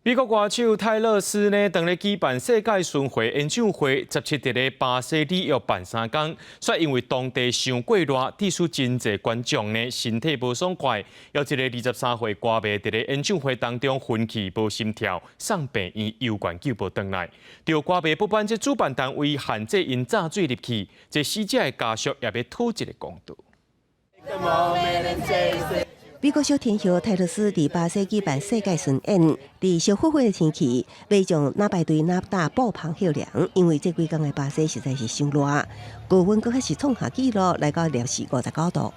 美國歌手泰勒斯呢，當咧舉辦世界巡迴演唱會，17佇咧巴西里約辦3工，卻因為當地傷過熱，致使真濟觀眾呢身體無爽快，有一个23歲歌迷佇咧演唱會當中昏去無心跳，送病院猶懸救無轉來。著歌迷不滿這主辦單位限制𪜶炸水入去，這死者的家屬也欲討一个公道。美國小天后泰勒斯佇巴西舉辦世界巡演，佇燒火火的天氣，民眾若排隊若搭布棚歇涼，因為這幾工的巴西實在是傷熱，高溫閣較是創下紀錄，來到攝氏59度。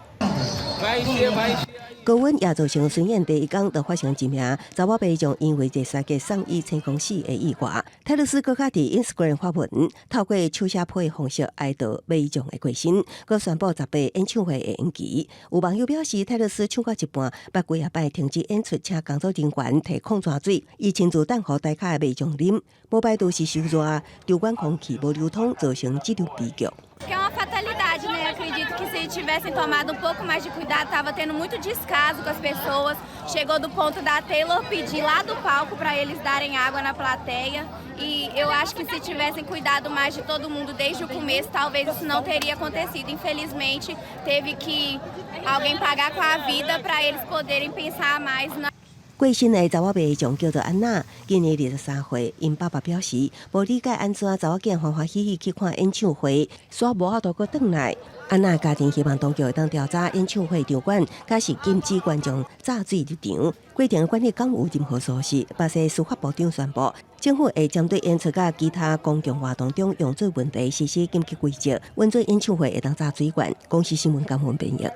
高溫也造成巡演第一工就發生一名查某民眾因為熱衰竭送醫成功死的意外。泰勒斯閣較佇 Instagram 發文，透過手寫批的方式哀悼民眾的過身，閣宣布18演唱會的延期。有網友表示，泰勒斯唱到一半，捌幾仔擺停止演出，請工作人員提礦泉水，伊親自等予台跤的民眾啉。無排除是傷熱，場館空氣無流通，造成這場悲劇。 É uma fatalidade, né? Acredito que se tivessem tomado um pouco mais de cuidado, estava tendo muito descaso com as pessoas. Chegou do ponto da Taylor pedir lá do palco para eles darem água na plateia. E eu acho que se tivessem cuidado mais de todo mundo desde o começo, talvez isso não teria acontecido. Infelizmente, teve que alguém pagar com a vida para eles poderem pensar mais na 過身的查某民眾叫做安娜，今年23歲。𪜶爸爸表示，無理解按怎查某囝歡歡喜喜去看演唱會，煞無法度閣轉來。安娜家庭希望當局會當調查演唱會場館，敢是禁止觀眾炸水入場，過程管理敢有任何疏失。巴西司法部長宣布，政府會針對演出佮其他公共活動中用水問題實施緊急規則，允准演唱會會當炸水管。公視新聞江文編譯。